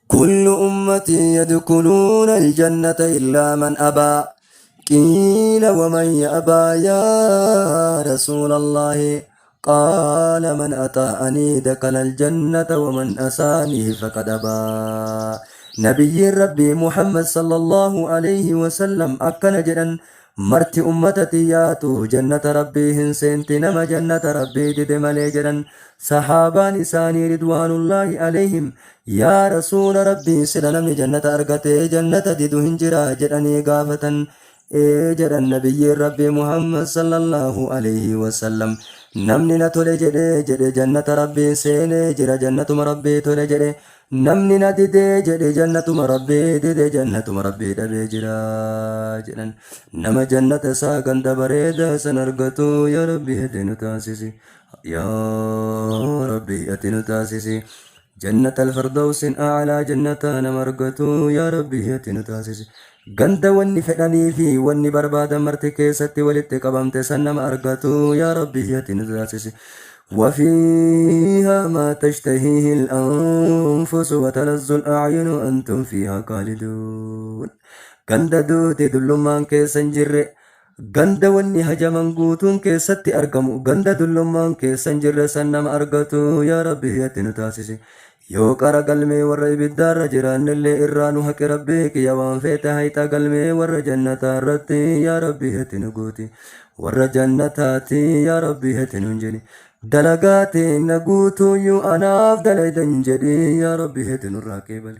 كل أمتي يدخلون الجنة إلا من أبى. قيل ومن يأبى يا رسول الله؟ قال من أطاعني دخل الجنة ومن أساني فقد أبى. نبي ربي محمد صلى الله عليه وسلم أكن جدا marti ummata tiyyaatu jannata rabbii hin seenti nama jannata rabbii dide malee jedhan. Sahaabaan isaanii ridwaanullaahi alayhim, yaa rasuula rabbii, sila namni jannata argatee jannata didu hin jira jedhanii gaafatan. Ee jedhan nabiyyiin rabbii Muhammad sallallahu alayhi wasallam, namni na tole jedhee jedhe jannata rabbii seenee jira, jannatuma rabbii tole jedhe. Namni na didee jedhe jannatuma rabbii dide, jannatuma rabbii dhabee jira jedhan. Nama jannata isaa ganda bareedaa san argatu yaa rabbi ati nu taasisi, yaa rabbi ati nu taasisi. Jannata alfirdawsin a'laa jannata nama argatu yaa rabbi ati nu taasisi. Ganda wanni fedhanii fi wanni barbaadan marti keessatti walitti qabamte san nama argatu yaa rabbi ati nu taasisi. وفيها ما تشتهيه الأنفس وتلذ الأعين وأنتم فيها خالدون. Ganda duute dullummaan keessa hin jirre, ganda wanni hajaman guutuun keessatti argamu, ganda dullummaan keessa hin jirre san nama argatu yaa rabbi ati nu taasisi. Yoo qara galmee warra ibiddaarra jiraannillee irraa nu haqi rabbii kiyya, waan feete hayxa galmee warra jannataa irratti yaa rabbi ati nu guuti, warra jannataati yaa rabbi ati nu hin jedhi. Dalagaa teenna guutuuyyuu anaaf dalaydan jedhi yaa rabbi ati nurraa qeebali.